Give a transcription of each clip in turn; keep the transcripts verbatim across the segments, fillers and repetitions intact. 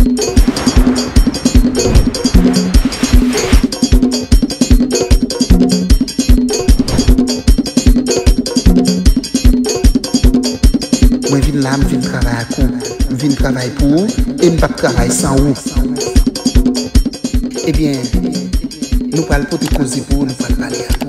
Mwen vin la, m vin travay ak ou. M vin travay pou ou, e m p ap travay san ou. Ebyen, nou pral pote koze pou ou, nou pral pale ak ou.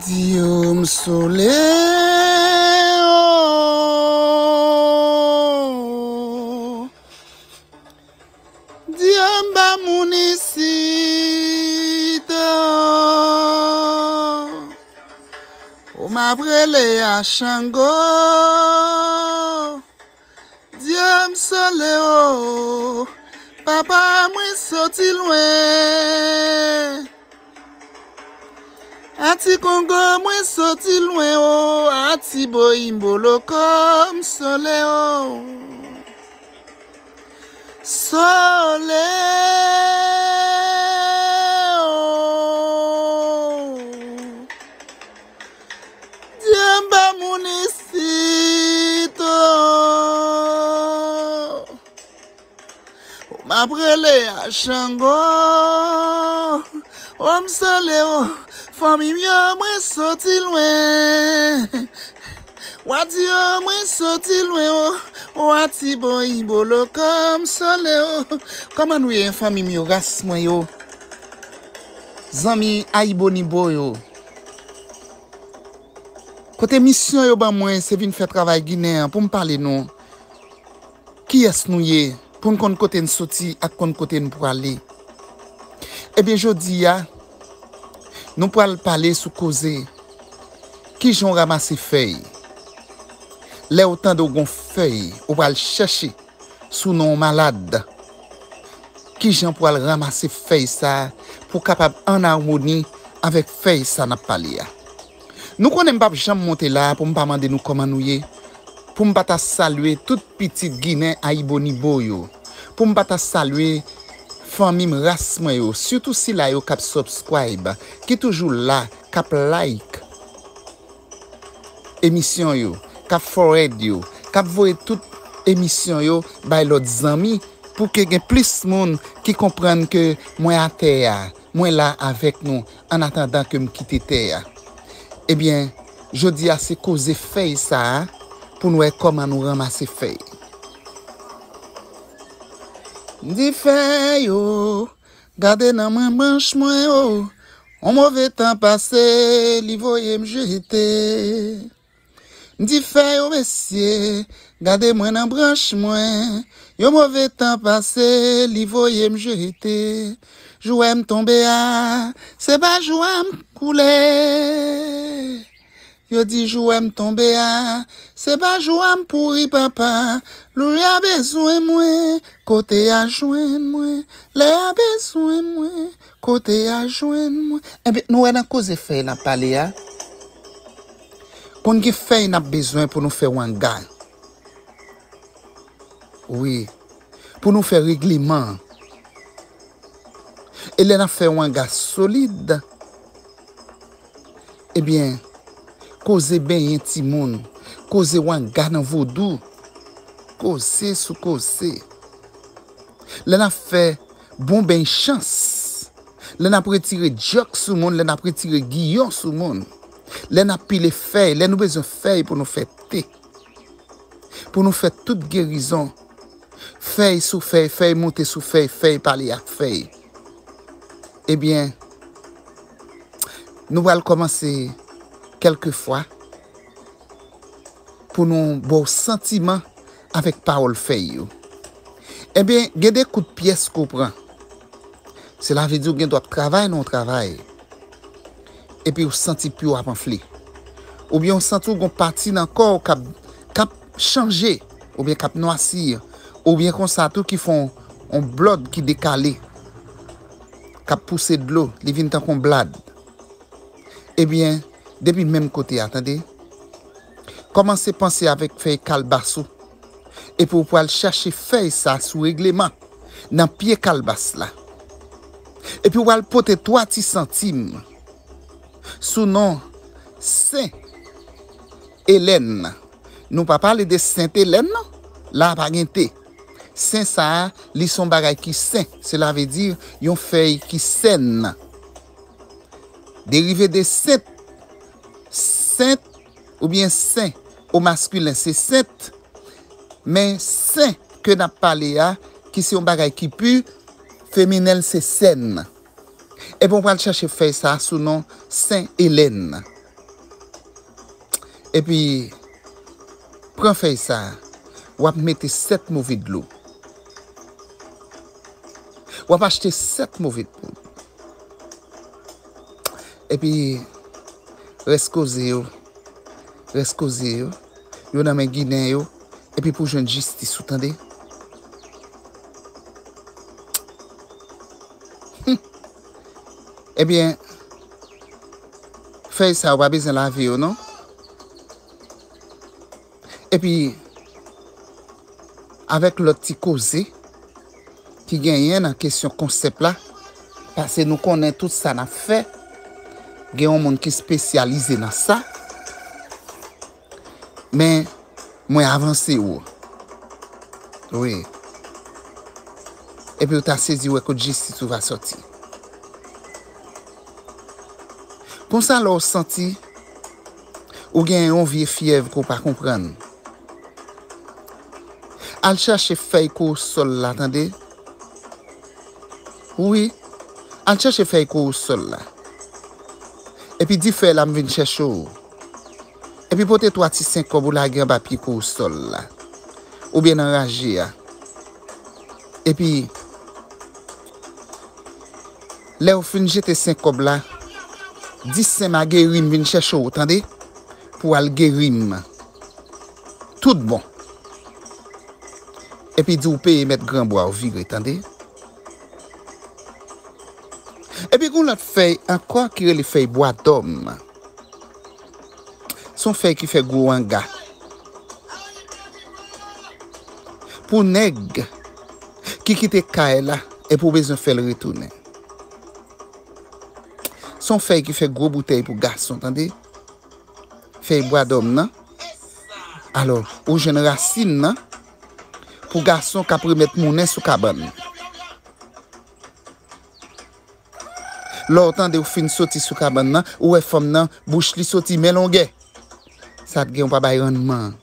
Di yo m sole o. Di yo m pa moun isit o. Ou m ap rele a Chango. Dye m sole o, papa mwen soti lwen. A ti Kongo mwen soti lwen o, a ti Boyimboloko m sole o. Sole o. Dye m pa moun isit o. M ap rele a Chango. O m sole o. Fanmi m yo, mwen soti lwen. Wa di yo, mwen soti lwen o. Wa ti Boyimboloko m sole o. Kòman nou ye, fanmi m yo, ras mwen yo? Zanmi Ayibonibo yo. Kote misyon yo ban mwen, se vin fè travay Ginen an pou m pale nou kiyès nou ye, pou n konn kote n soti ak konn kote n prale. Ebyen, jodi a, nou pral pale sou koze kijan w ranmase fèy. Lè w tande w gon fèy, ou pral chèche sou non w malad. Kijan pou al ranmase fèy sa a pou kapab ann amoni avèk fèy sa n ap pale a. Nou konnen m p ap janm monte la a pou m pa mande nou kòman nou ye, pou m pa ta salye tout pitit Ginen Ayibonibo yo, pou m pa ta salye fanmi m, ras mwen yo, sitou sila yo k ap subscribe, ki toujou la, k ap like emisyon yo, k ap forward yo, k ap voye tout emisyon yo bay lòt zanmi, pou ke gen plis moun ki konprann ke mwen atè a, mwen la avèk nou, annatandan ke m kite tè a. Ebyen, jodi a se koze fèy sa a, pou n wè kòman nou ranmase fèy. M di fèy o, gade nan men branch mwen o, yon move tan pase, li voye m jete. M di fèy o mesye, gade mwen nan branch mwen, yon move tan pase, li voye m jete. Jou wè m tonbe a, se pa jou a m koule. Yo di jou wè m tonbe a, se pa jou a m pouri papa. Lè a bezwen mwen, kote a jwenn mwen. Lè a bezwen mwen, kote a jwenn mwen. Ebyen, nou wè nan koze fèy n ap pale a, konn gen fèy n ap bezwen pou nou fè wanga. Wi, pou nou fè regleman. E lè n ap fè wanga solid, ebyen, koze benyen timoun, koze wanga nan vodou, koze sou koze. Lè n ap fè bon beny chans, lè n ap retire djòk sou moun, lè n ap retire giyon sou moun, lè n ap pile fèy, lè nou bezwen fèy pou nou fè te, pou nou fè tout gerizon, fèy sou fèy, fèy monte sou fèy, fèy pale ak fèy. Ebyen, nou pral kòmanse kèlkefwa. pou nou ba w santiman avèk pawòl fèy yo. Ebyen, gen de kout pyès ke w pran. Sela vle di w gen dwa ap travay nan yon travay, epi w santi pye w ap anfle. Oubyen w santi w gen yon pati nan kò w k ap, k ap chanje, oubyen k ap nwasi, oubyen konsa tou ki fè yon, yon blòd ki dekale, k ap pouse dlo, li vin tankou yon blad. Ebyen, depi menm kote a, tande. Kòmanse panse avèk fèy kalbas ou. Epi w pral chache fèy sa sou regleman nan pye kalbas la. Epi w al pote twa ti santim sou non Sen Elèn. Nou pa pale de Sent Elèn, non. La pa gen te. Sen sa a, li se yon bagay ki sen. Sela vle di yon fèy ki sèn. Derive de sent, sent oubyen sen o maskilen se sent, men sen ke n ap pale a, ki se yon bagay ki pi, feminen l se sèn. Ebyen, w pral chache fèy sa a sou non Sen Elèn. Epi, pran fèy sa a, w ap mete sèt move dlo. W ap achte sèt move dlo. Epi, rès koze yo, rès koze yo, yo nan men Ginen yo, epi pou jwenn jistis ou, tande. Hum. Ebyen, fèy sa yo pa bezwen lave yo, non. Epi, avèk lòt ti koze ki genyen nan kesyon konsèp la, paske nou konnen tout sa n ap fè, gen yon moun ki espesyalize nan sa, men mwen avanse ou. Wi. Epi w ta sezi wè kot jistis ou va sòti. Konsa lè w santi ou gen yon vye fyèv ke w pa konprann, al chache fèy kowosòl la, tande. Wi, al chache fèy kowosòl la. Epi di fèy la m vin chèche w. Epi pote twa ti senk kòb ou lage anba pye kowosòl la. Oubyen nan raje a. Epi, lè w fin jete senk kòb la, di Sen Mageri m vin chèche w, tande, pou w al geri m. Tout bon. Epi di w peye mèt granbwa w vire, tande. Epi gen yon lòt fèy ankò ki rele fèy bwadòm. Se yon fèy ki fè gwo anga. Pou nèg ki kite kay la, epi w bezwen fè l retounen. Se yon fèy ki fè gwo boutèy pou gason, tande. Fèy bwadòm nan. Alò, ou jwenn rasin nan pou gason k ap remèt mounen sou kabann. Lè w tande w fin soti sou kabann nan, ou wè fanm nan, bouch li soti men longè. Sa t gen w pa bay rannman.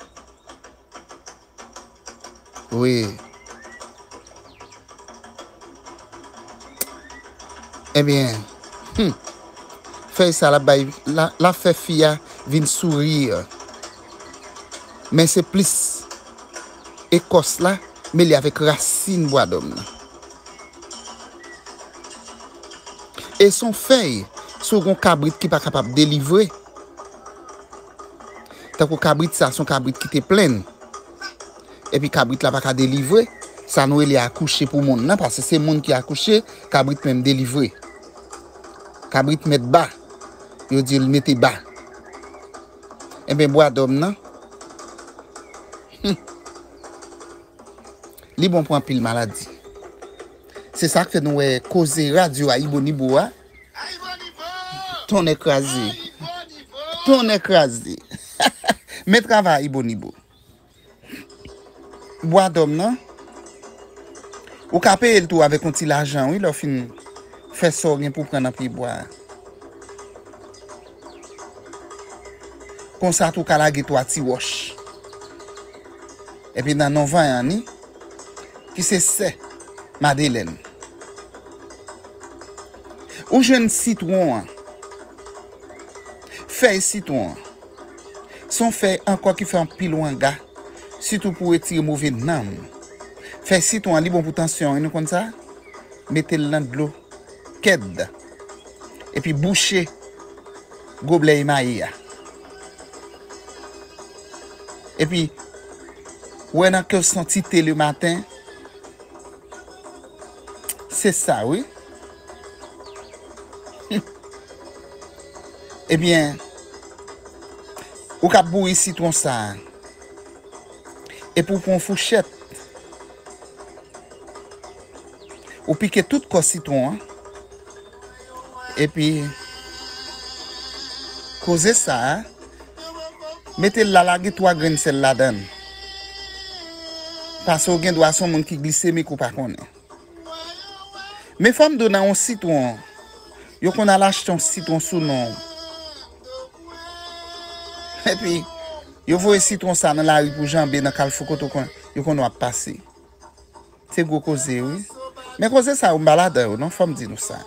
Wi. Ebyen, hmm, fèy sa l ap bay, l a, l ap fè fi a vin souri. Men se plis ekòs la mele avèk rasin bwadòm nan. E se yon fèy, si w gen yon kabrit ki pa kapab delivre, tankou kabrit sa, se yon kabrit ki te plenn, epi kabrit la pa ka delivre, sa nou rele akouche pou moun nan, paske se moun ki akouche, kabrit menm delivre. Kabrit mèt ba, yo di l mete ba. Enben, bwadòm nan, hmm, li bon pou anpil maladi. Se sa k fè nou wè koze radyo Ayibonibo a. Tonnè kraze. Tonnè kraze. Men travay Ayibonibo. Bwadòm nan, ou ka peye l tou avèk yon ti lajan, wi, lè w fin fè sa w gen pou w pran nan pye bwa a. Konsa tou, w ka lage twa ti wòch. Epi nan non vanyan ni, ki se sè Madelèn. Ou jwenn sitwon an, fèy sitwon an, Se yon fèy ankò ki fè anpil wanga, sitou pou retire move nanm. Fèy sitwon an, li bon pou tansyon, wi, nou konn sa? Mete l nan dlo kèd, epi bouche goblè emaye a. Epi, ou wè nan ke w santi te le maten, se sa, wi. Ebyen, ou ka bouyi sitwon sa a. Epi ou pran yon fouchèt, ou pike tout kò sitwon an. Epi, koze sa a, mete l la, lage twa grenn sèl ladan l. Paske w gen dwa se yon moun ki glisemik ou pa konnen. Men fò m di w nan yon sitwon, yo konn al achte yon sitwon sou non w. Epi, yo voye sitwon sa nan lari pou janbe nan kalfou kote w konn, yo konn w ap pase. Se gwo koze, wi. Men koze sa yo, m pa ladan yo, non, fò m di nou sa.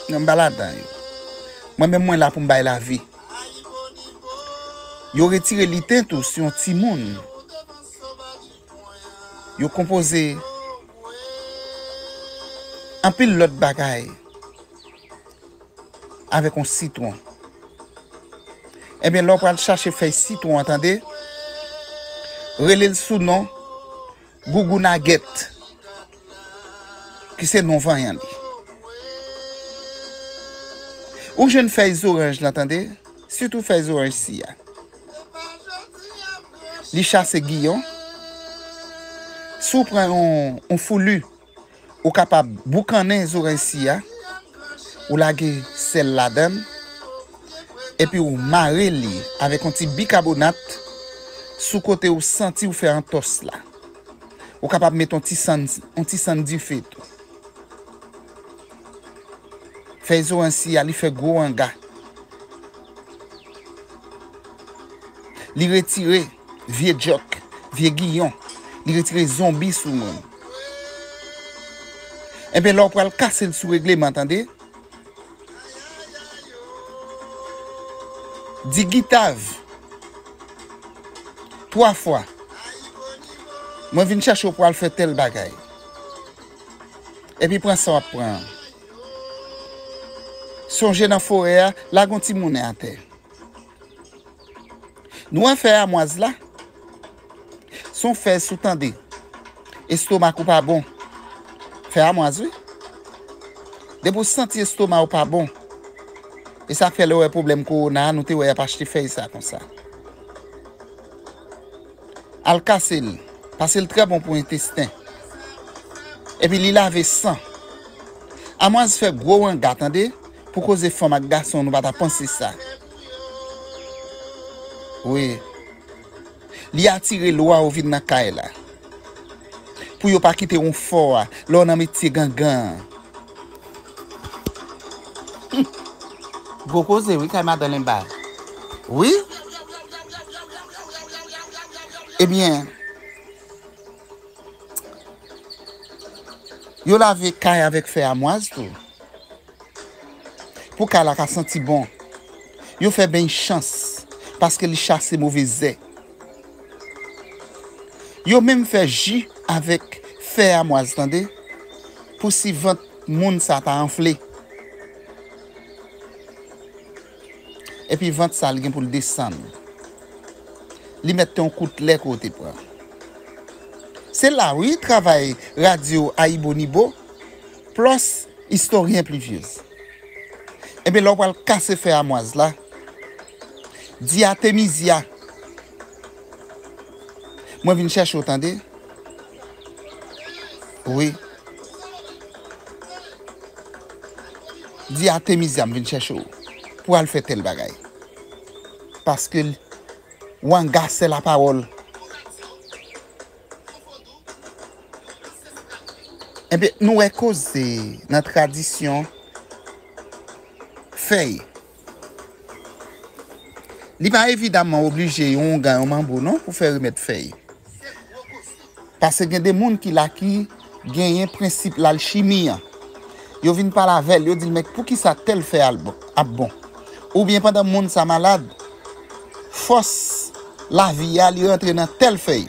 Non, m pa ladan yo. Mwen menm, mwen la pou m bay lavi. Yo retire liten tou sou yon timoun. Yo konpoze anpil lòt bagay avèk yon sitwon. Ebyen, lè w pral chache fèy sitwon an, tande, rele l sou non Gougou Nagèt, ki se non vanyan li. Ou jwenn fèy zoranj lan, tande, sitou fèy zoranj si a. Li chase giyon. Si w pran yon, yon fouli, ou kapab boukannen zoranj si a, ou lage sèl ladan l, epi ou mare li avèk yon ti bikabonat sou kote ou santi ou fè antòs la. Ou kapab met yon ti sann, yon ti sann dife tou. Fèy zoranj si a, li fè gwo wanga. Li retire vye djòk, vye giyon. Li retire zonbi sou moun. Enben, lè w pral kase l sou regleman, tande, di Gitav twa fwa, mwen vin chèche w pou al fè tèl bagay. Epi pran sa w ap pran an. Sonje nan forè a, lage yon ti monnen atè. Nou wè fèy amwaz la? Se yon fèy, si w tande estomak ou pa bon, fèy amwaz, wi. Depi w santi estoma w pa bon, e sa k fè lè w wè pwoblèm kowona a, nou te wè y ap achte fèy sa konsa. Al kase l, paske l trè bon pou entesten. Epi li lave san. Amwaz fè gwo wanga, tande, pou koze fanm ak gason, nou pa ta panse sa. Wi. Li atire lwa yo vin nan kay la. Pou yo pa kite w fò a, lè w nan metye gangan an. Gwo koze, wi, kay madan Lenba. Wi. Ebyen, yo lave kay avèk fèy amwaz tou. Pou kay la ka santi bon. Yo fè beny chans, paske li chase move zè. Yo menm fè ji avèk fèy amwaz, tande, pou si vant moun sa ta anfle. Epi vant sa, li gen pou l desann. Li mèt te yon kout lè ke w te pran. Se la, wi, travay radyo Ayibonibo, plus Istoryen Plivyez. Enben, lè w pral kase fèy amwaz la, di Atemizya, mwen vin chèche w, tande? Wi. Di Atemizya, m vin chèche w pou al fè tèl bagay. Paske wanga se lapawòl. Enben, nou wè koze nan tradisyon fèy. Li pa evidaman oblije yon oungan, yon manbo, non, pou fè remèd fèy. Paske gen de moun ki la ki genyen prensip lalchimi an. Yo vin pale avè l, yo di l, men poukisa tèl fèy al bon, ap bon? Oubyen pandan moun sa malad, fòs lavi a, li rantre nan tèl fèy.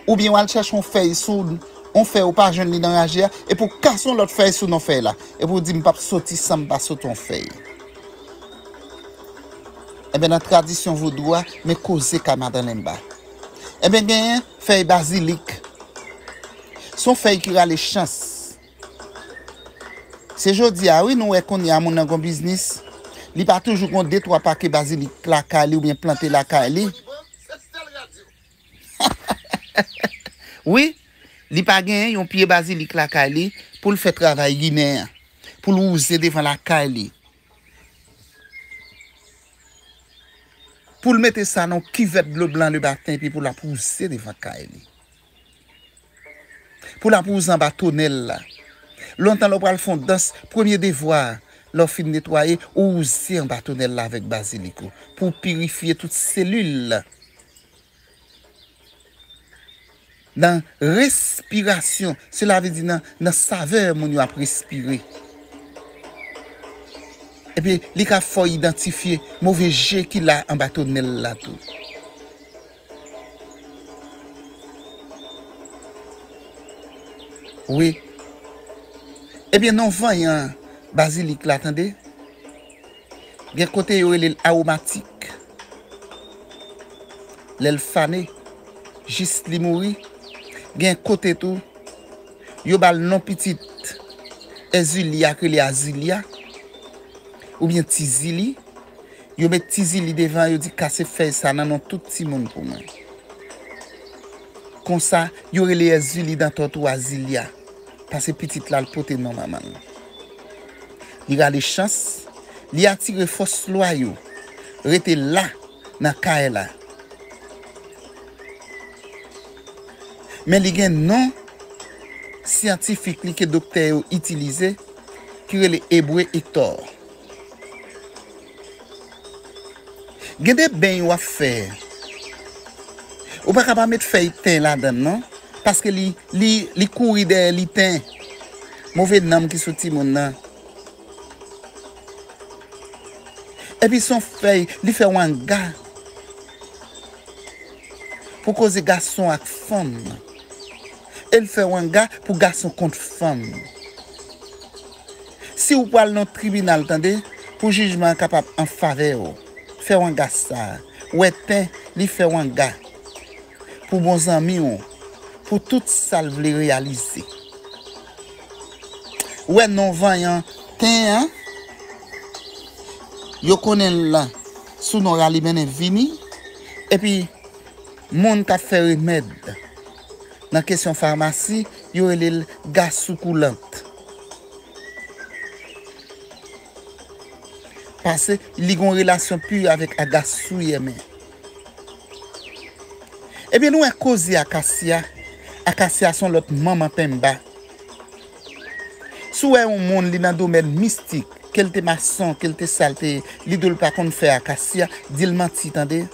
Oubyen w al chèche yon fèy sou yon fèy ou pa jwenn li nan raje a, epi w kase yon lòt fèy sou non fèy la, epi w di, "M p ap soti san m pa sot yon fèy." Enben, nan tradisyon vodou a, men koze kay Madan Lenba. Enben, genyen fèy bazilik. Se yon fèy ki rale chans. Se jodi a, wi, nou wè kounye a moun nan gon biznis, li pa toujou gon de twa pake bazilik lakay li oubyen plante lakay li. Wi, li pa genyen yon pye bazilik lakay li pou l fè travay ginen an, pou l wouze devan lakay li, pou l mete sa nan kivèt dlo blan le maten epi pou l ap wouze devan kay li. Pou l ap wouze anba tonèl la. Lontan lè w pral fè yon dans, premye devwa, lè w fin netwaye, ou wouze anba tonèl la avèk bazilik ou, pou w pirifye tout selil nan respirasyon, sela vle di nan, nan savè moun yo ap respire. Epi, li ka fè w idantifye move je ki la anba tonèl la tou. Wi. Ebyen, non vanyan bazilik la, tande. Gen kote yo rele l awomatik. Lè l fane, jis li mouri. Gen kote tou, yo ba l non pitit Èzili a, k rele Azilya, oubyen Ti Zili. Yo met Ti Zili devan, yo di, "Kase fèy sa nan non tout timoun pou mwen." Konsa, yo rele Èzili dan tòtou Azilya, paske pitit la l pote non manman l. Li rale chans, li atire fòs lwa yo, rete la nan kay la. Men li gen non syantifik li ke doktè yo itilize, ki rele Ebre Ektò. Gen de beny w ap fè. Ou pa ka pa met fèy ten ladan l non, paske li, li, li kouri dèyè liten. Move nanm ki sou timoun nan. Epi se yon fèy, li fè wanga pou koze gason ak fanm. E l fè wanga pou gason kont fanm. Si w pral nan tribinal, tande, pou jijman an kapab an favè w, fè wanga sa a. Wè ten, li fè wanga pou bon zanmi w, pou tout sa l vle reyalize. Wè non vanyan ten an, yo konnen l sou non Rali Mennen Vini, epi moun k ap fè remèd nan kesyon famasi, yo rele l Gasou Koulant. Paske li gon relasyon pi avèk Agasou Yèmen. Ebyen, nou wè koze akasya. Akasya se yon lòt manman penmba. Si w wè yon moun, li nan domèn mistik, ke l te mason, ke l te sa l te ye, li di w l pa konn fè akasya, di l manti, tande.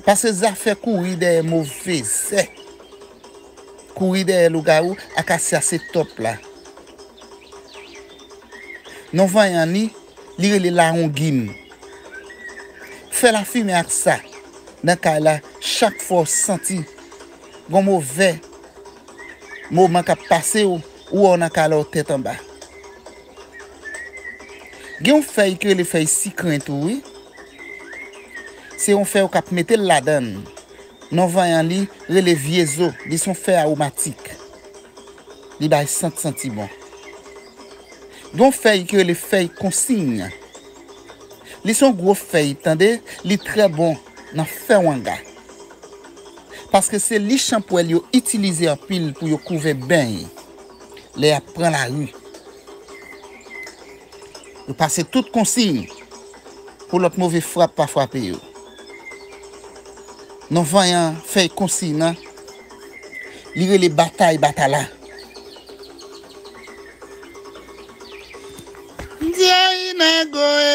Paske zafè kouri dèyè move zè, kouri dèyè lougawou, akasya se tòp la. Non vanyan li, li rele lawongin. Fè lafimen ak sa nan kay la, chak fwa w santi gon move moman k ap pase w, ou wè w nan kay la, w tèt anba. Gen yon fèy ki rele fèy sikren tou, wi. Se yon fèy ou k ap mete l ladan l. Non vanyan li rele vye zo, li se yon fèy awomatik. Li bay sant santi bon. Gen yon fèy ki rele fèy konsiy. Li se yon gwo fèy, tande, li trè bon nan fè wanga. Paske se li chanpwèl yo itilize anpil pou yo kouvè beny lè y ap pran lari. Yo pase tout konsiy pou lòt move frap pa frape yo. Non vanyan fèy konsiy nan, li rele batay batala. Ndyey Nago e.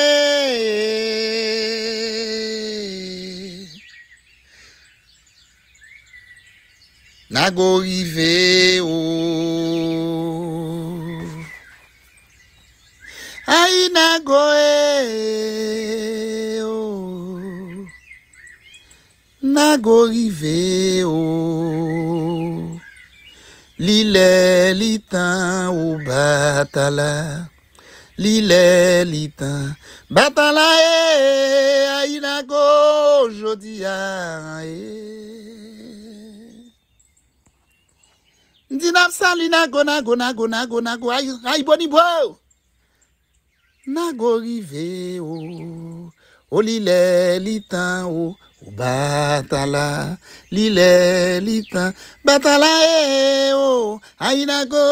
Nago rive o. Ay Nago e. Nago rive o. Li lè, li tan o Batala. Li lè, li tan. Batala e, Ayinago jodi a e. M di n ap sali Nago, Nago, Nago, Nago, Nago, ay, ay, Boni Bro. Nago rive o, o li lè, li tan o, o Batala, li lè, li tan, Batala e o, Ayinago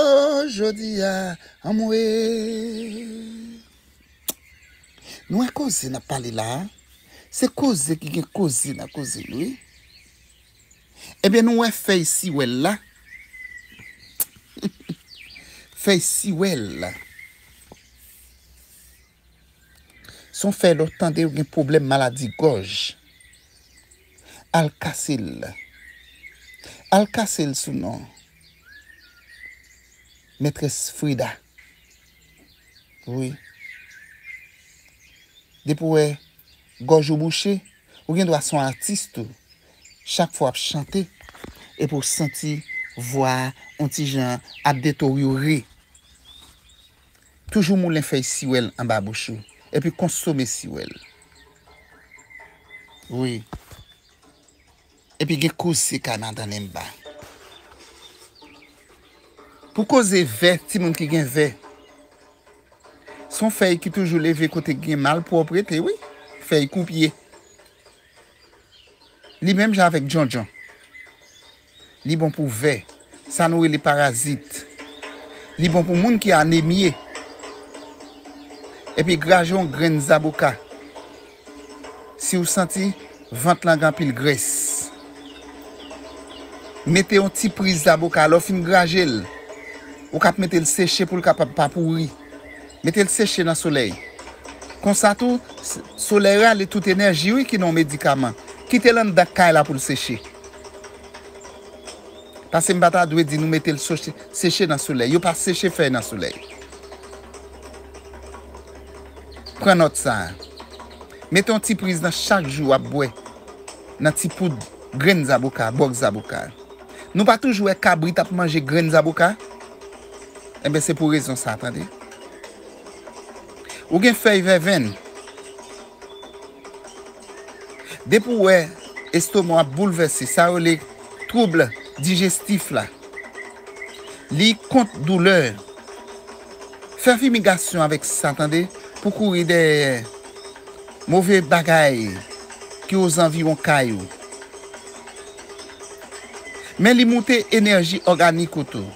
jodi a, anmwe. Nou wè koze n ap pale la a, se koze ki gen koze nan koze l wi. Ebyen, nou wè fèy siwèl la. Fèy siwèl la. Se yon fèy lè w tande w gen pwoblèm maladi gòj. Al kase l. Al kase l sou non Mètrès Frida. Wi. Depi w wè gòj ou bouche, ou gen dwa se yon atis tou. Chak fwa w ap chante, epi w santi vwa a yon ti jan ap deteryore. Toujou moulen fèy siwèl anba bouch ou, epi konsome siwèl. Wi. Epi gen koze kay madan Lenba. Pou koze vè, timoun ki gen vè. Se yon fèy ki toujou leve kote gen malpwòpte, wi. Fèy koupye. Li menm jan avèk djondjon. Li bon pou vè. Sa nou rele parazit. Li bon pou moun ki anemye. Epi graje yon grenn zaboka. Si w santi vant lan gen anpil grès, mete yon ti priz zaboka lè w fin graje l. Ou kab mete l seche pou l kapab pa pouri. Mete l seche nan solèy. Konsa tou, s- solèy rale tout enèji wi ki nan yon medikaman. Kite l anndan kay la pou l seche. Paske m pa ta dwe di nou mete l soche- seche nan solèy. Yo pa seche fèy nan solèy. Pran nòt sa a. Mete yon ti priz nan chak jou w ap bwè nan ti poud grenn zaboka, bòk zaboka. Nou pa toujou wè kabrit ap manje grenn zaboka? Enben, se pou rezon sa a, tande. Ou gen fèy vèvenn. Depi w wè estoma w ap boulvèse, sa yo rele twoub dijestif la. Li kont doulè. Fè fimigasyon avèk sa, tande, pou kouri dèyè move bagay ki ozanviwon kay ou. Men li moute enèji òganik ou tou.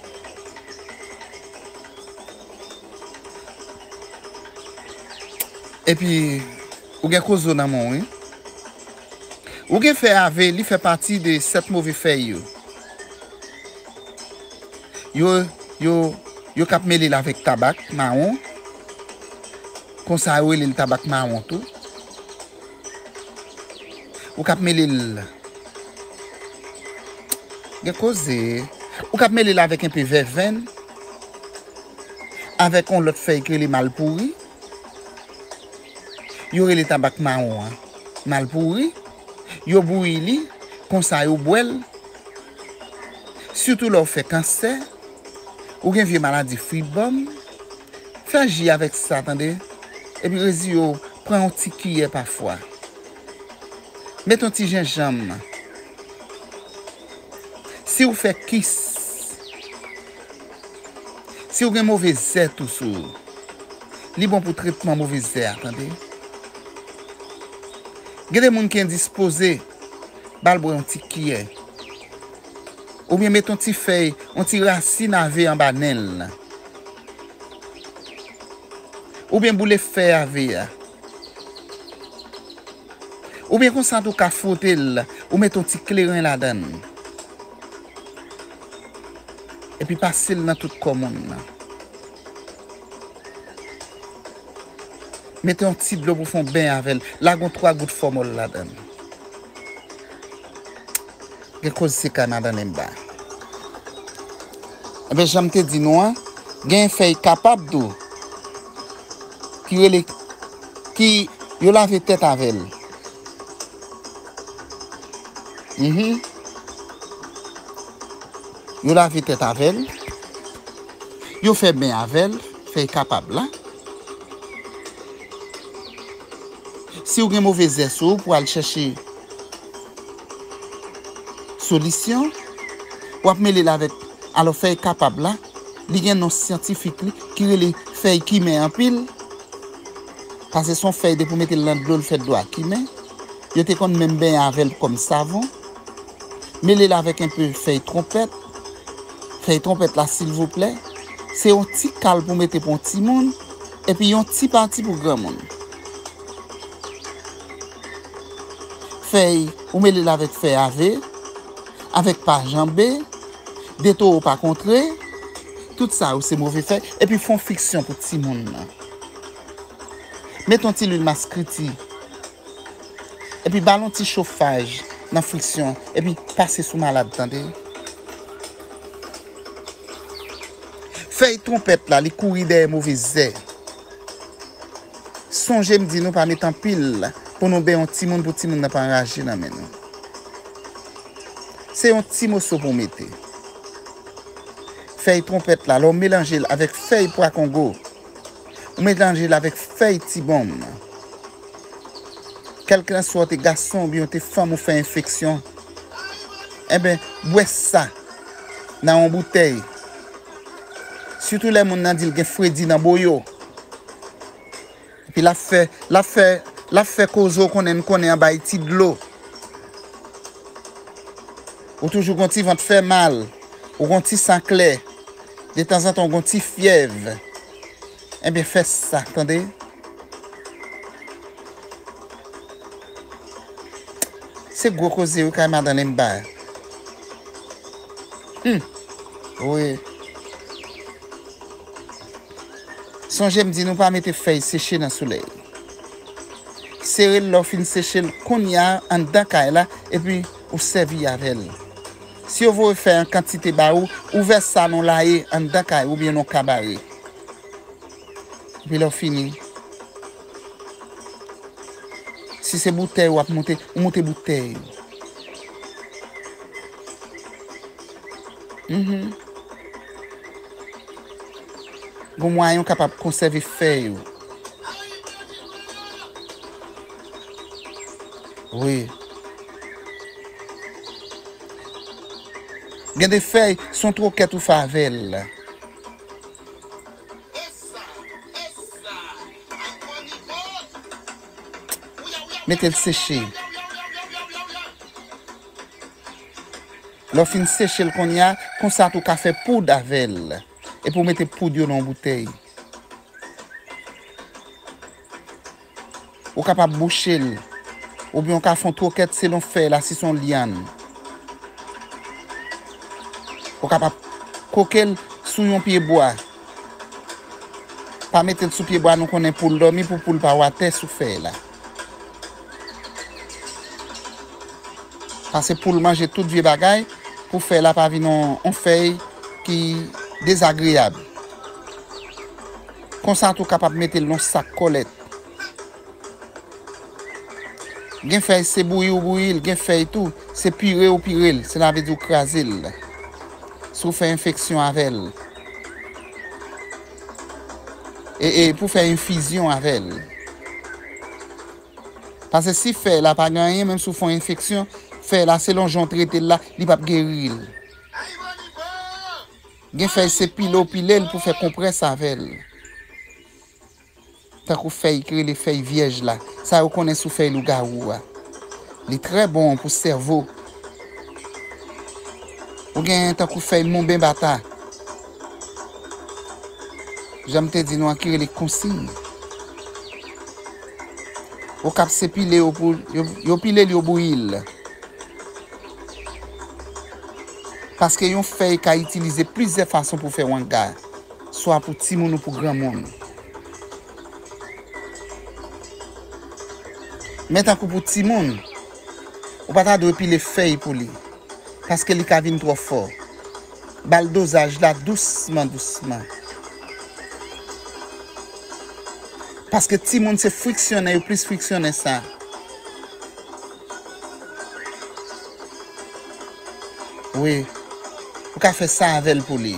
Epi, ou gen kozo nan men w, wi. Ou gen fèy ave, li fè pati de sèt move fèy yo. Yo, yo, yo kab mele l avèk tabak mawon. Konsa, yo rele l tabak mawon tou. Ou kab mele l. Gen koze. Ou kab mele l avèk enpe vèvenn. Avèk yon lòt fèy ki rele malpouri. Yo rele tabak mawon an malpouri. Yo bouyi li, konsa yo bwè l. Sitou lè w fè kansè, ou gen vye maladi fibòm, fè ji avèk sa, tande. Epi reziye w, pran yon ti kiyè pafwa. Met yon ti jenjanm. Si w fè kis, si w gen move zè tou sou ou, li bon pou tretman move zè a, tande. Gen de moun ki endispoze, ba l bwè yon ti kiyè. Oubyen met yon ti fèy, yon ti rasin ave anba nen l. Oubyen boule fèy ave a. Oubyen konsa tou ka fwote l, ou met yon ti kleren ladan l. Epi pase l nan tout kò moun nan. Mete yon ti dlo pou fè yon beny avè l. Lage yon twa gout fòmòl ladan l. Gen koze se kay madan Lenba. Enben, jan m te di nou an, gen fèy kapab tou ki rele, ki yo lave tèt avè l. Mhm. Yo lave tèt avè l. Yo fè ben avè l. Fèy kapab la. Si w gen move zè sou ou pou al chèche solisyon, w ap mele l avèk, alò, fèy kapab la, li gen non syantifik li ki rele fèy kimen anpil. Paske se yon fèy depi w mete l nan dlo, l fè dlo a kimen. Yo te konn menm benyen avè l kòm savon. Mele l avèk enpe fèy twonpèt. Fèy twonpèt la, silvouplè, se yon ti kal pou mete pou yon timoun, epi yon ti pati pou granmoun. Fèy, ou mele l avèk fèy ave, avèk pa janbe, de towo pa kontre, tout sa yo se move fèy, epi fè yon friksyon pou timoun nan. Mete yon ti lwil maskriti, epi ba l yon ti chofaj nan friksyon, epi pase sou malad, tande. Fèy twonpèt la, li kouri dèyè move zè. Sonje m di nou pa met anpil pou nou benyen yon timoun pou timoun nan pa anraje nan men nou. Se yon ti moso pou w mete. Fèy twonpèt la, lè w melanje l avèk fèy pwa kongo, ou melanje l avèk fèy tibonm. Kèlkelanswa w te gason oubyen w te fanm ou fè enfeksyon, enben, bwè sa nan yon boutèy. Sitou lè moun nan di l gen fredi nan boyo. Epi l ap fè, l ap fè, l ap fè koze w konnen n konnen anba yon ti dlo. Ou toujou gon ti vant fè mal, ou gon ti san klè, detanzantan ou gon ti fyèv. Enben, fè sa, tande. Se gwo koze wi kay madan Lemba. Hmm. Wi. Sonje m di nou pa mete fèy seche nan solèy. Sere l lè w fin seche l kounye a anndan kay la, epi ou sèvi avè l. Si yo voye fèy an kantite ba ou, ou vèse sa nan laye anndan kay ou oubyen nan kabare. Epi lè w fini, si se boutèy w ap moute, ou moute boutèy. Mhm. Gon mwayen w kapab konsève fèy ou. Wi. Gen de fèy, se yon twokèt ou fè avè l. Mete l seche. Lè w fin seche l kounye a, konsa tou w ka fè poud avè l. Epi w mete poud yo nan yon boutèy. Ou kapab bouche l, oubyen w ka fè yon twokèt selon fèy la, si se yon lyann. Ou kapab koke l sou yon pye bwa. Pa mete l sou pye bwa, nou konnen poul dòmi pou poul pa watè sou fèy la. Paske poul manje tout vye bagay, pou fèy la pa vin yon, yon fèy ki dezagreyab. Konsa tou kapab mete l nan sak kòlèt. Gen fèy se bouyi ou bouyi l, gen fèy tou se pire ou pire l, sela vle di ou kraze l. Si w fè enfeksyon avè l. E, e pou fè enfizyon avè l. Paske si fèy la pa gen anyen, menm si w fè yon enfeksyon, fèy la selon jan w trete l la, li p ap geri l. Gen fèy se pile w pile l pou fè konprès avè l. Tankou fèy ki rele fèy vyèj la, sa yo konnen sou fèy lougawou a. Li trè bon pou sèvo. Ou gen tankou fèy monben bata. Jan m te di nou an ki rele konsiy. Okap se pile yo pou, yo, yo pile l, yo bouyi l. Paske yon fèy ka itilize plizyè fason pou fè wanga, swa pou timoun ou pou granmoun. Men tankou pou timoun, ou pa ta dwe pile fèy pou li, paske li ka vin twò fò. Ba l dozaj la dousman, dousman. Paske timoun se friksyonnen, yo plis friksyonnen sa. Wi, ou ka fè sa avè l pou li.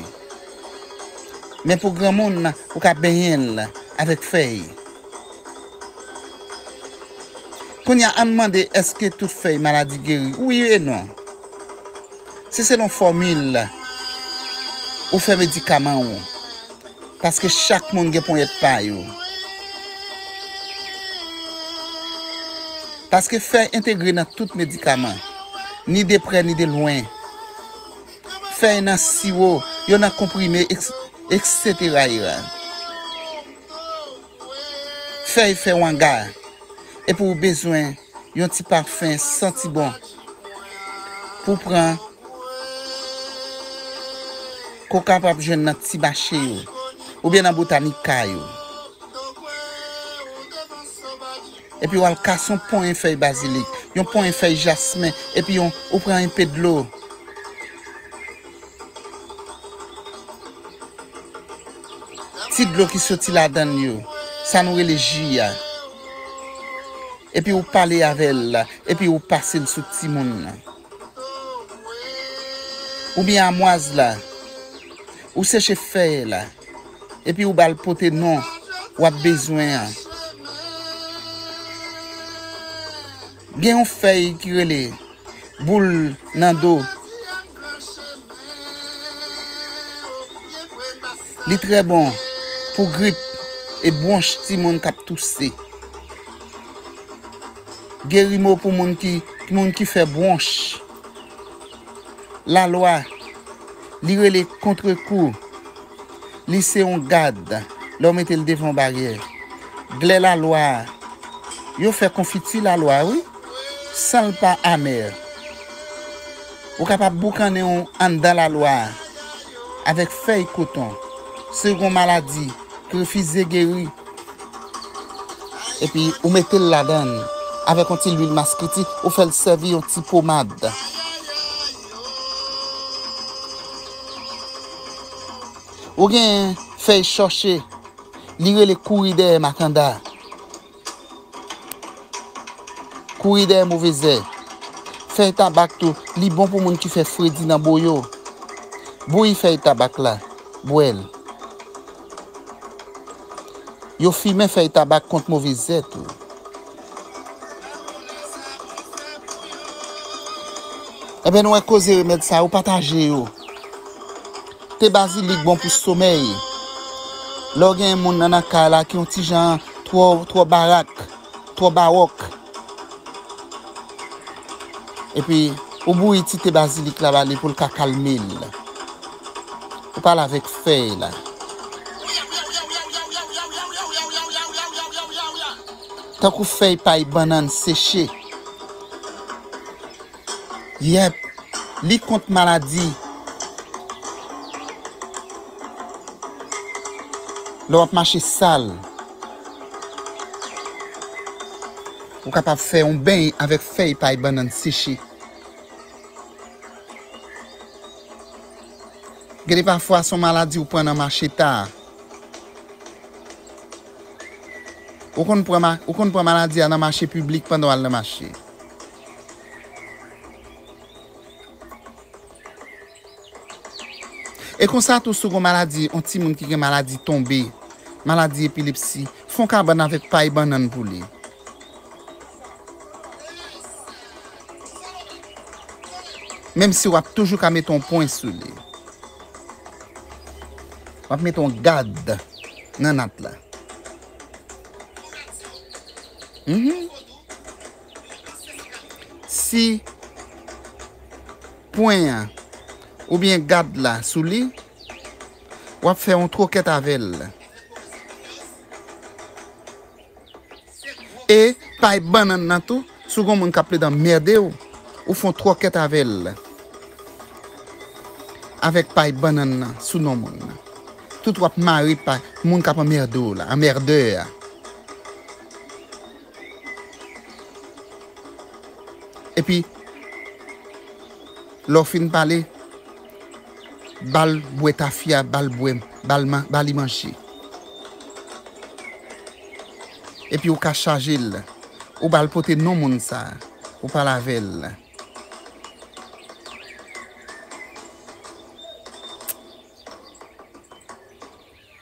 Men pou granmoun, ou ka benyen l avèk fèy. Kounye a, ann mande, èske tout fèy maladi geri? Wi e non. Se selon fòmil ou fè medikaman ou. Paske chak moun gen ponyèt pa yo. Paske fèy entegre nan tout medikaman, ni de prè ni de lwen. Fèy nan siwo, yo nan konprime, eks-, etsetera. Fèy fè wanga. Epi ou bezwen yon ti pafen santi bon pou pran, ke w kapab jwenn nan ti mache yo oubyen nan botanika yo. Epi w al kase yon ponyen fèy bazilik, yon ponyen fèy jasmen, epi yon, ou pran enpe dlo. Ti dlo ki soti ladan l yo, sa nou rele ji a. Epi ou pale avè l la, epi ou pase l sou timoun nan. Oubyen amwaz la, ou seche fèy la, epi ou ba l pote non w ap bezwen an. Gen yon fèy ki rele boul nan do. Li trè bon pou grip e bwonch timoun k ap touse. Gerimo pou moun ki, moun ki fè bwonch. Lalwa, li rele kontrekou. Li se yon gad lè w mete l devan yon baryè. Glè lalwa a, yo fè konfiti lalwa, wi, san l pa amè. Ou kapab boukannen w anndan lalwa a avèk fèy koton. Si w gen yon maladi ki refize geri, epi ou mete l ladan l avèk yon ti lwil maskiti, ou fè l sèvi yon ti pomad. Ou gen fèy chòche, li rele kouri dèyè makanda. Kouri dèyè move zè. Fèy tabak tou, li bon pou moun ki fè fredi nan bo yo. Bouyi fèy tabak la, bwè l. Yo fimen fèy tabak kont move zè tou. Enben, nou wè koze remèd sa yo, pataje yo. Te bazilik bon pou somèy. Lè w gen moun nan, nan kay la ki yon ti jan twò, twò barak, twò bawòk. Epi, ou bouyi ti te bazilik la ba li pou l ka kalme l. Ou pale avèk fèy la. Tankou fèy pay bannann seche. Yèp, li kont maladi. Lè w ap mache sal, ou kapab fè yon beny avèk fèy pay bannann seche. Gen de pafwa, se yon maladi ou pran nan mache ta. Ou konn pran ma-, ou konn pran maladi a nan mache piblik pandan w al nan mache. E konsa tou, si w gen maladi, yon timoun ki gen maladi tonbe, maladi epilepsi, fè yon kabann avèk pay bannann pou li. Menm si w ap toujou ka mete yon pwen sou li. W ap mete yon gad nan nat la. Mhm. Si pwen an oubyen gad la sou li, w ap fè yon twokèt avè l. E pay bannann nan tou, si w gen yon moun k ap plede anmède w, ou fè yon twokèt avè l. Avèk pay bannann nan sou non moun nan. Tout w ap mare pay moun k ap anmède w la, anmèdè a. Epi, lè w fin pale, ba l bwè tafya, ba l bwè, ba l man-, ba li manje. Epi ou ka chaje l, ou ba l pote non moun sa a, ou pale avè l.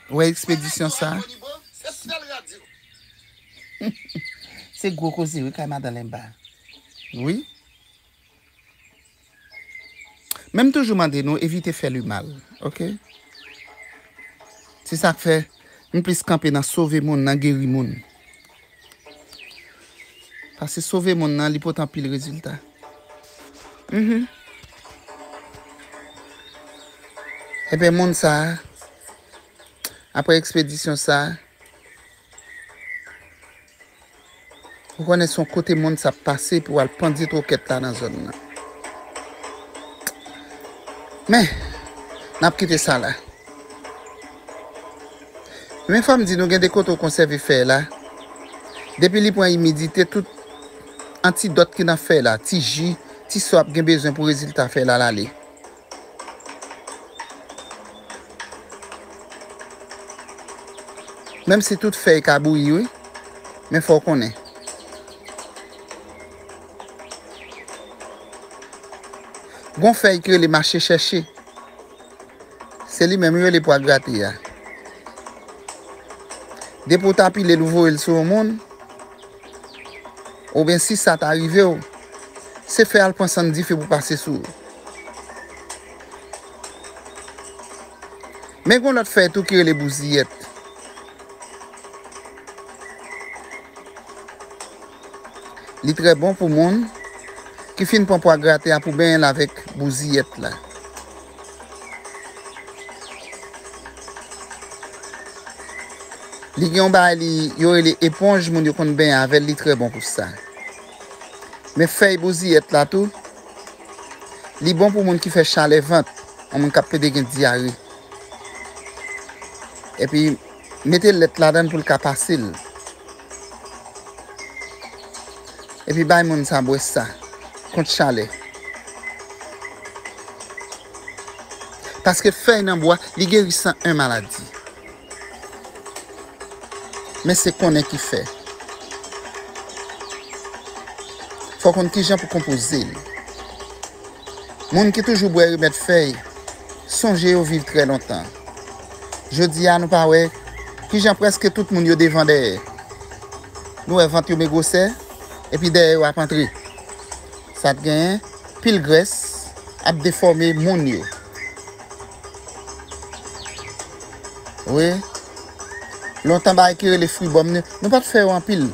Ou wè ekspedisyon sa? Se gwo koze wi kay madan Lenba. Wi. Men m toujou mande nou evite fè li mal, oke? Se sa k fè m plis kanpe nan sove moun, nan geri moun. Paske sove moun nan, li pote anpil rezilta. Mhm. Ebyen, moun sa a, apre ekspedisyon sa a, ou konnen se yon kote moun sa ap pase pou al pandye twokèt la nan zòn nan. Men, n ap kite sa la. Men fò m di nou gen de kote w konsève fèy la. Depi li pran imidite, tout antidòt ki nan fèy la, ti ji, ti sa w ap gen bezwen pou rezilta fèy la, l ale. Menm si tout fèy ka bouyi, wi, men fò w konnen. Gon fèy ki rele mache chèche. Se li menm yo rele pwa grate a. Depi w ta pile l, ou voye l sou yon moun, oubyen si sa ta rive w, se fè al pran sann dife pou pase sou ou. Men gon lòt fèy tou ki rele bouziyèt. Li trè bon pou moun ki fin pran pwa grate a pou benyen l avèk bouziyèt la. Li gen yon bagay li, yo rele eponj, moun yo konn benyen avè l, li trè bon pou sa. Men fèy bouziyèt la tou, li bon pou moun ki fè chalè vant, yon moun k ap plede gen dyare. Epi, mete lèt ladan l pou l ka pase l. Epi bay moun sa bwè sa, kont chalè. Paske fèy nan bwa, li geri san en maladi. Men se konnen ki fè. Fò w konn kijan pou konpoze l. Moun ki toujou bwè remèd fèy, sonje yo viv trè lontan. Jodi a, nou pa wè kijan prèske tout moun yo devan dèyè. Nou wè vant yo men gwosè, epi dèyè yo ap antre. Sa t genyen, pil grès ap defòme moun yo. Wi. Lontan bagay ki rele fribòm, nou, nou pa t fè yo anpil.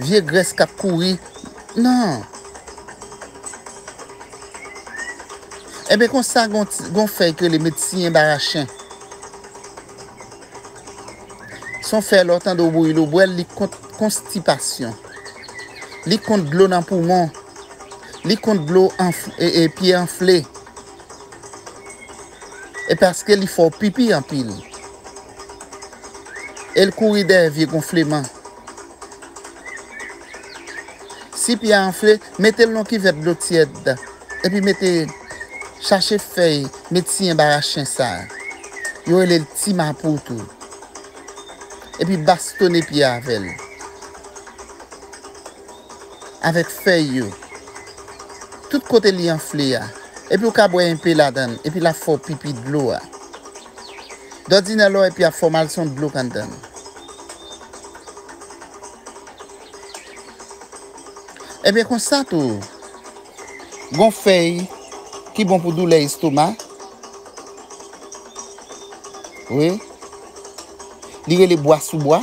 Vye grès k ap kouri. Non. Ebyen, konsa, gon ti, gon fèy ki rele medsiyen barachen. Se yon fèy lè w tande w bouyi l, ou bwè l, li kont konstipasyon. Li kont dlo nan poumon. Li kont dlo anf-, e, e, pye anfle. E paske li fè w pipi anpil. E l kouri dèyè vye gonfleman. Si pye a anfle, mete l nan kivèt dlo tyèd. Epi mete, chache fèy medsiyen barachen sa a. Yo rele l ti mapou tou. Epi bastone pye a avè l. Avèk fèy yo. Tout kote li anfle a. Epi w ka bwè enpe ladan l. Epi l ap fè w pipi dlo a. Dòdinè lè w wè pye ap fè w mal, se yon dlo k anndan l. Ebyen, konsa tou, gon fèy ki bon pou doulè estoma. Wi. Li rele bwa sou bwa.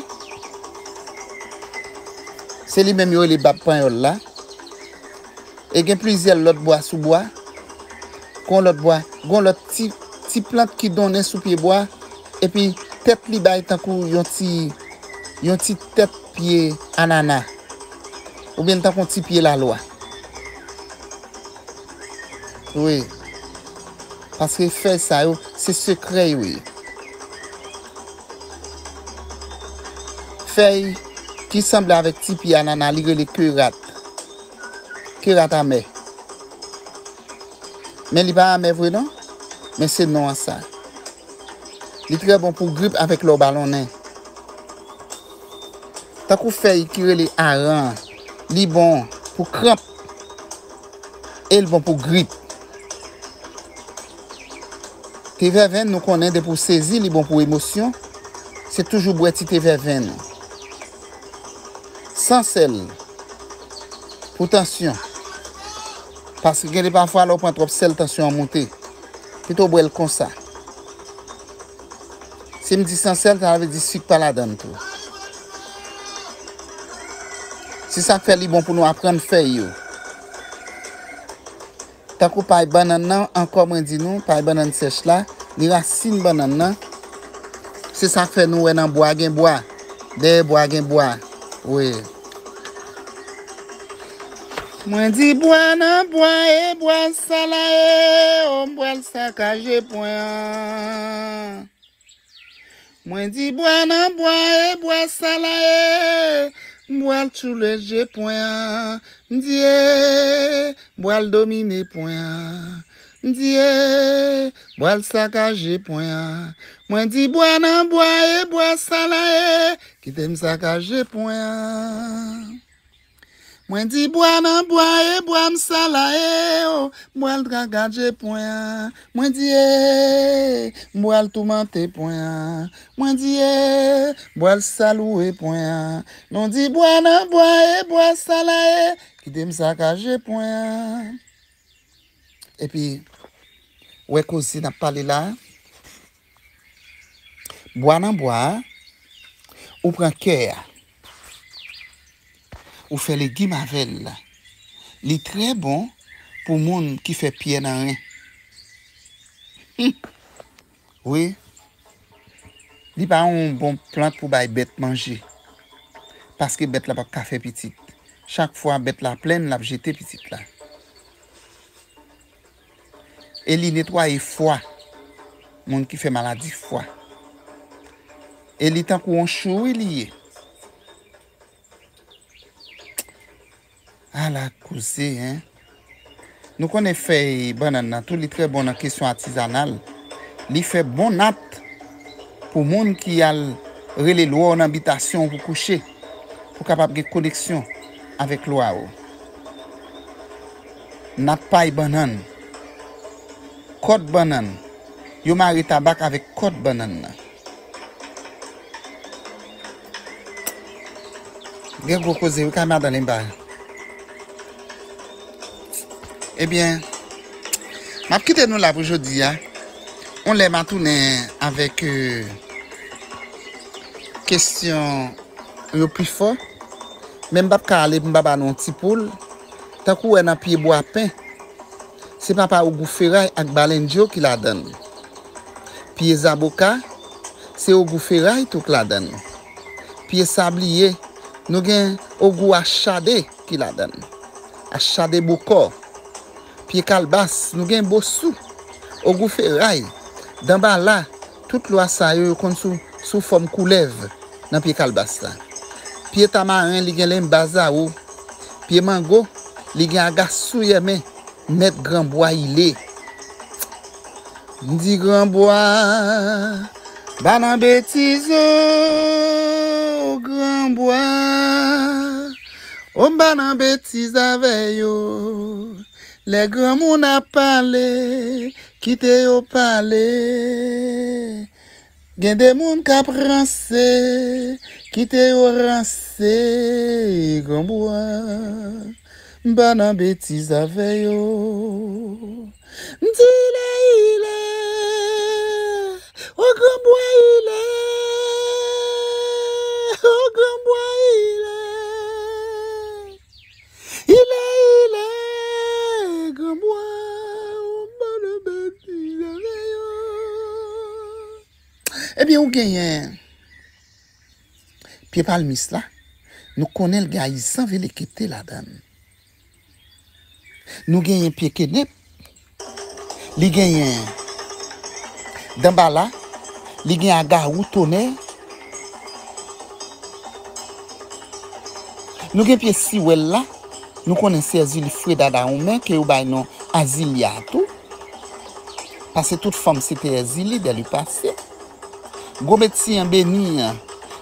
Se li menm yo rele bab panyòl la. E gen plizyè lòt bwa sou bwa. Gon lòt bwa, gon lòt ti, ti plant ki donnen sou pye bwa. Epi tèt li bay tankou yon ti, yon ti tèt pye anana. Oubyen tankou yon ti pye lalwa. Wi. Paske fèy sa yo, se sekrè yo ye. Fèy ki sanble avèk ti pye anana, li rele kerat. Kerat amè. Men li pa amè vre non. Men se non an sa. Li trè bon pou grip avèk lè w balonnen. Tankou fèy ki rele aran, li bon pou kranp. E l bon pou grip. Te vèvenn, nou konnen depi w sezi, li bon pou emosyon. Se toujou bwè ti te vèvenn ou. San sèl, pou tansyon. Paske gen de pafwa, lè w pran twòp sèl, tansyon an moute. Pito w bwè l konsa. Si m di san sèl, sa vle di sik pa ladan l tou. Se sa k fè li bon pou nou aprann fè yo. Tankou pay bannann nan, ankò mwen di nou, pay bannann sèch la, ni rasin bannann nan. Se sa k fè nou wè nan bwa gen bwa, dèyè bwa gen bwa. Wi. Mwen di bwa nan bwa e bwa sa la e, o m pral sakaje pwen an. Mwen di bwa nan bwa e bwa sa la e, m pral tchoule je pwen an, m di e, m pral domine pwen an, m di e, m pral sakaje pwen an. Mwen di bwa nan bwa e bwa sa la e, kite m sakaje pwen an. Mwen di bwa nan bwa e bwa m sa la e o, m pral gagaje pwen an. Mwen di e, m pral toumante pwen an. Mwen di e, m pral salouwe pwen an. Nou di bwa nan bwa e bwa sa la e, kite m sakaje pwen an. Epi, wè koze n ap pale la a. Bwa nan bwa a, ou pran kè a, ou fè legim avè l. Li trè bon pou moun ki fè pyè nan ren. Wi, li pa yon bon plant pou bay bèt manje. Paske bèt la p ap ka fè pitit. Chak fwa bèt la plenn, l ap jete pitit la. E li netwaye fwa. Moun ki fè maladi fwa. E li tankou yon chou, wi, li ye. Ala koze, en. Nou konnen fèy bannann nan tou, li trè bon nan kesyon atizanal. Li fè bon nat pou moun ki al rele lwa w nan bitasyon w pou kouche, pou kapab gen koneksyon avèk lwa w. Nat pay bannann, kòd bannann, yo mare tabak avèk kòd bannann nan. Gen gwo koze wi kay madan Lenba. Ebyen, m ap kite nou la pou jodi a. On lè m a tounen avèk, euh, kesyon yo pi fò. Men m p ap ka ale pou m pa ba nou yon ti poul. Tankou w wè nan pye bwapen, se papa ogou feray ak balendjo ki ladan l. Pye zaboka, se ogou feray tou k ladan l. Pye sabliye, nou gen ogou achade ki ladan l. Achade bokò. Pye kalbas, nou gen bosou, ogou feray, danbala, tout lwa sa yo, yo konn sou, sou fòm koulèv nan pye kalbas la. Pye tamaren, li gen lenba zawo. Pye mango, li gen agasou yèmen. Mèt granbwa ile. M di granbwa, pa nan betiz o, granbwa. O m pa nan betiz avè yo. Lè granmoun ap pale, kite yo pale. Gen de moun k ap ranse, kite yo ranse, granbwa. M pa nan betiz avè yo. M di ile, ile, o granbwa ile, o granbwa ile. Ile, ile, granbwa, ou pa nan betiz avè yo. Ebyen, ou genyen pye palmis la, nou konnen l gen ayizan velekete ladan l. Nou genyen pye kenep, li genyen danbala, li gen agawou tonè. Nou gen pye siwèl la, nou konnen se Èzili Freda Dahomey ke yo bay non Azilya a tou. Paske tout fanm se te Èzili dè le pase. Gwo medsiyen beni an,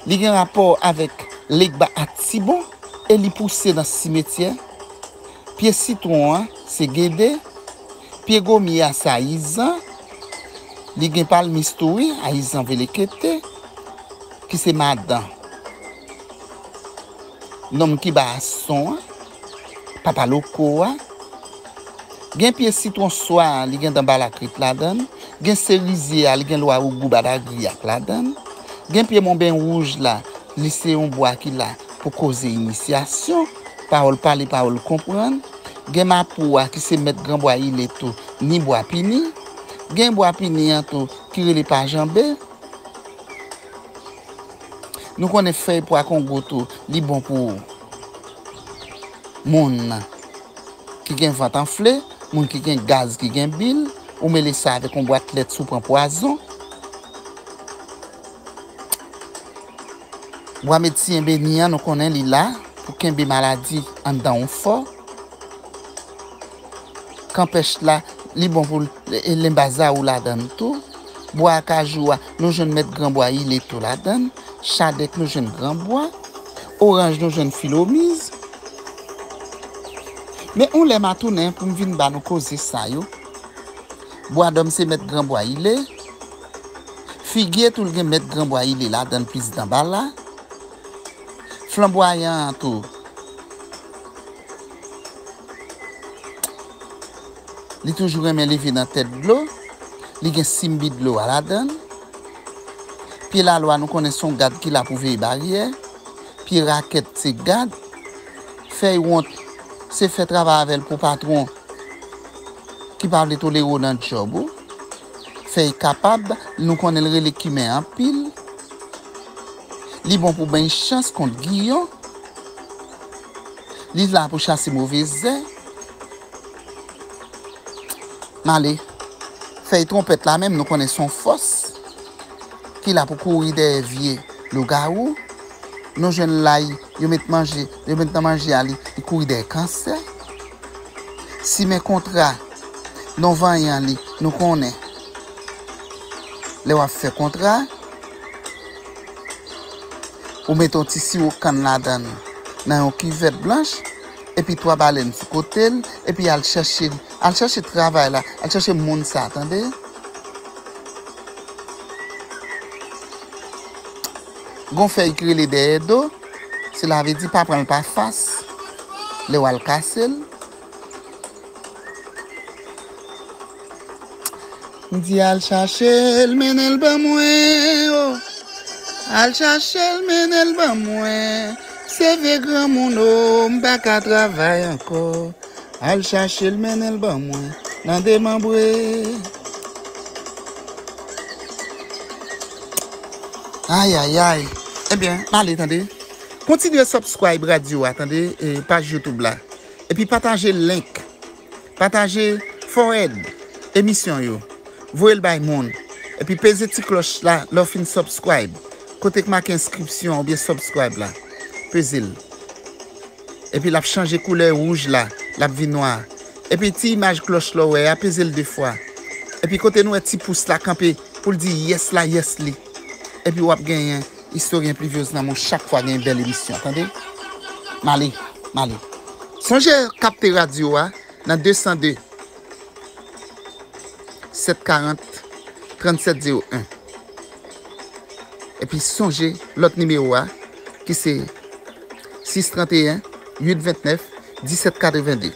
li gen rapò avèk Legba ak Tibon e li pouse nan simetyè. Pye sitwon an se gede, pye gomye a se ayizan, Li gen palmis tou wi, ayizan velekete, ki se madan nonm ki ba a son an, papa loko a. Gen pye sitwon swa a, li gen dan balakrit ladan l. Gen serizye a, li gen lwa ougou badagriyak ladan l. Gen pye monben wouj la, li se yon bwa ki la pou koze inisyasyon, pawòl pale, pawòl konprann. Gen mapou a ki se mèt gran bwa ile tou, ni bwa pini. Gen bwa pini an tou ki rele pa janbe. Nou konnen fèy pwa kongo tou, li bon pou moun ki gen vant anfle, moun ki gen gaz, ki gen bil, ou mele sa avèk yon bwat lèt si w pran pwazon. Bwa medsiyen beni an, nou konnen li la pou kenbe maladi anndan w fò. Kanpèch la, li bon pou l-, e, lenba zawou ladan l tou. Bwa kajou a, nou jwenn mèt gran bwa ile tou ladan l. Chadèk, nou jwenn gran bwa. Oranj, nou jwenn filomiz. Men yon lè m a tounen pou m vin ba nou koze sa yo. Bwa dòm se mèt gran bwa ile. Figye tou l gen mèt gran bwa ile ladan l plis dan ba la. Flanbwayan an tou, li toujou renmen leve nan tèt dlo. Li gen simbi dlo a ladan l. Pye lalwa, nou konnen se yon gad ki la pou veye baryè. Pye rakèt, se gad. Fèy wont, se fè travay avè l pou patwon ki pa vle tolere w nan djòb ou. Fèy kapab, nou konnen l rele kimen anpil. Li bon pou bay chans kont giyon. Li la pou chase move zè. M ale. Fèy twonpèt la menm, nou konnen se yon fòs ki la pou kouri dèyè vye lougawou. Nou jwenn lay, yo met manje, yo met nan manje a li, li kouri dèyè kansè. Simen kontra, non vanyan li, nou konnen. Lè w ap fè kontra, ou met yon ti siwo kann ladan l, nan yon kivèt blanch, epi twa balèn sou kote l, epi al chèche, al chèche travay la, al chèche moun sa, tande? Gon fèy ki rele dèyè do, sela vle di pa pran l pa fas, lè w al kase l. M di al chache l, mennen l ban mwen, o. Al chache l, mennen l ban mwen. Se vye granmoun, o, m pa ka travay ankò. Al chache l, mennen l ban mwen. Nan demanbre. Ay, ay, ay. Ebyen, m ale, tande. Kontinye subscribe radyo a, tande, e, paj YouTube la. Epi pataje link. Pataje forward emisyon yo. Voye l bay moun. Epi peze ti klòch la lè w fin subscribe. Kote k make enskripsyon oubyen subscribe la. Peze l. Epi l ap chanje koulè wouj la. L ap vin nwa. Epi ti imaj klòch la w wè a, peze l de fwa. Epi kote nou wè ti pous la kanpe pou l di yes la, yes li. Epi w ap genyen Istoryen Pluviose nan men w chak fwa gen bèl emisyon, tande? M ale, m ale. Sonje kapte radyo a nan de san de, sèt karant, trannsèt zewo en. Epi sonje lòt nimewo a, ki se sis tranteyen, uit ventnèf, disèt katreven de.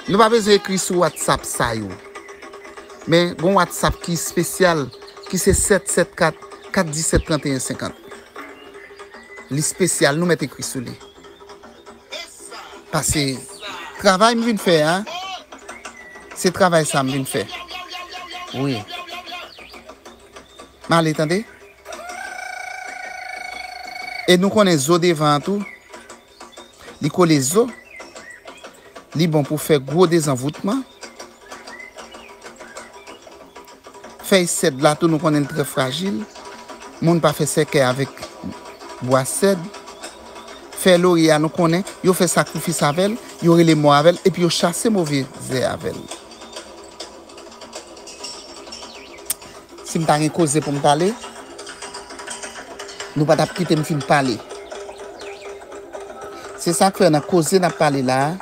Nou pa bezwen ekri sou WhatsApp sa yo. Men gon WhatsApp ki espesyal, ki se sèt sèt kat, kat disèt, tranteyen senkant. Li espesyal, nou mèt ekri sou li. Paske travay m vin fè a, se travay sa m vin fè. Wi. M ale, tande. E nou konnen zo devan an tou. Li kole zo. Li bon pou fè gwo dezanvoutman. Fèy sèd la tou, nou konnen l trè frajil. Moun pa fè sèkèy avèk bwa sèd. Fèy lorye a, nou konnen, yo fè sakrifis avè l, yo rele mò avè l, epi yo chase move zè avè l. Si m ta gen koze pou m pale, nou pa t ap kite m fin pale. Se sa k fè nan koze n ap pale la a,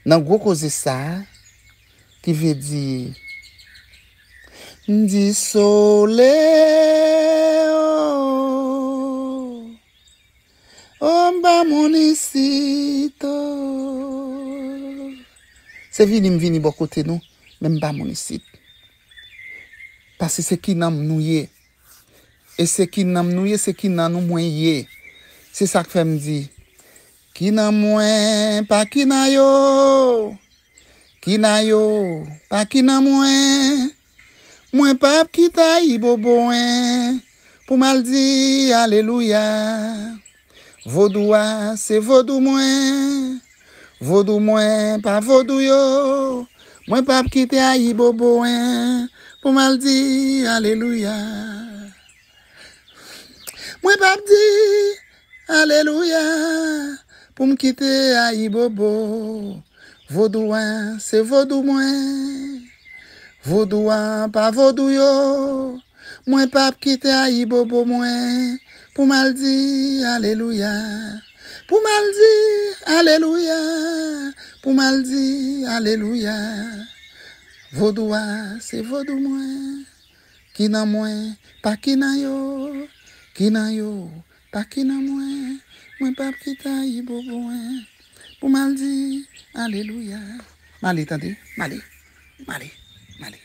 Nan gwo koze sa a, ki vle di, m di sole, o, o, m pa moun isit, o. Se vini m vini bò kote nou, men m pa moun isit. Paske se ki nanm nou ye. E se ki nanm nou ye, se ki nan nou mwen ye. Se sa k fè m di, ki nan mwen, pa ki nan yo. Ki nan yo, pa ki nan mwen. Mwen p ap kite ayibobo en pou m al di alelouya. Vodou a, se vodou mwen. Vodou mwen, pa vodou yo. Mwen p ap kite ayibobo en pou m al di alelouya. Mwen p ap di alelouya pou m kite ayibobo. Vodou an, se vodou mwen. Vodou an, pa vodou yo. Mwen p ap kite ayibobo mwen pou m al di alelouya. Pou m al di alelouya. Pou m al di alelouya. Vodou a, se vodou mwen. Ki nan mwen, pa ki nan yo. Ki nan yo, pa ki nan mwen. Mwen p ap kite ayibobo en pou m al di alelouya. M ale, tande, m ale, m ale, m ale.